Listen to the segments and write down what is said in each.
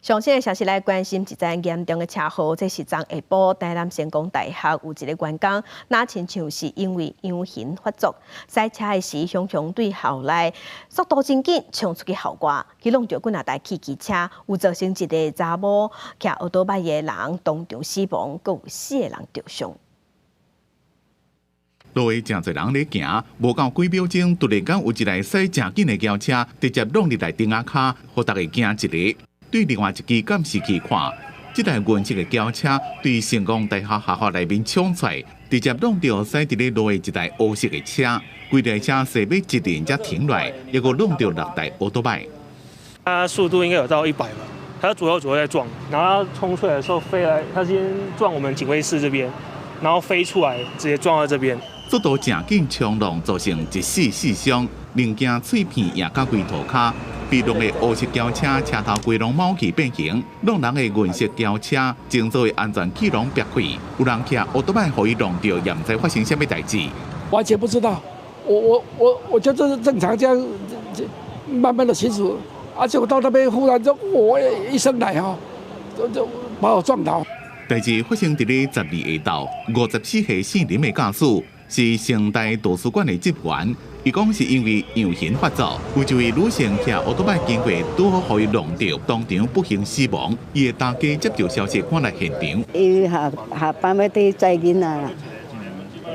上新的消息來關心一則嚴重的車禍，這是昨下晡台南成功大學有一個員工，若親像是因為陽眩發作，駛車的時雄雄對校內速度真緊，衝出去校外，去挵著幾若台汽機車，有造成一个查某騎歐多擺的人當場死亡，閣有四个人著傷。路下誠濟人咧行，無夠幾秒鐘，突然間有一台駛誠緊的轎車直接挵入來燈仔跤，予大家驚一下。對另外一支監視器看，這台銀色的轎車對成功大學學校內面衝出來，直接挵著駛佇咧路的一台烏色的車，規台車勢欲一陣才停落來，抑閣挵著六台歐多擺。它速度應該有到100吧，它左右左右在撞，然後衝出來的時候飛來，它先撞我們警衛室這邊，然後飛出來直接撞到這邊。速度誠緊衝撞，造成一死四傷，零件碎片也甲規塗跤。被挵的烏色轎車車頭規攏毛去變形，挵人的銀色轎車前座的安全氣囊煏開，有人騎歐多擺予伊挵著，也毋知發生啥物代誌。完全不知道，我就這是正常這樣慢慢的行駛，而且我到那邊忽然就我一聲來哈，就把我撞倒。代誌發生佇咧12下晝，54歲姓林的駕駛是成大圖書館的職員，伊講是因為陽眩發作，有一位女性騎歐多擺經過，拄好予伊挵著，當場不幸死亡。伊的大家接到消息趕來現場。伊下下班欲去載囡仔，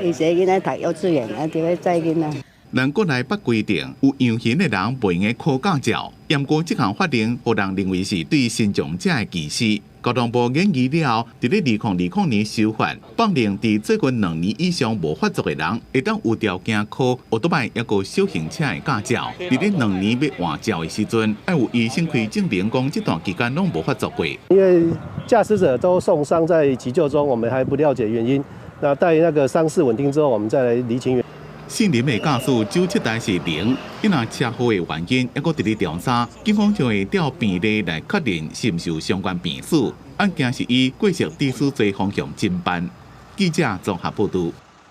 伊這囡仔讀幼稚園，啊，佇咧載囡仔。咱國內捌規定，有陽眩的人袂用考駕照。毋過這項法令，予人認為是對身障者的歧視。交通部研議了後，佇咧2020年修法，放令佇最近2年以上無發作的人，會當有條件考歐多擺抑閣小型車的駕照。佇咧兩年欲換照的時陣，愛有醫生開證明，講這段期間攏無發作過。因為駕駛者都送傷在急救中，我們還不了解原因。那待那個傷勢穩定之後，我們再來釐清。姓林的駕駛酒測值是零，伊若車禍的原因猶閣佇咧調查，警方將會調病歷來確認是毋是有相關病史。案件是以過失致死罪方向偵辦。記者綜合報導。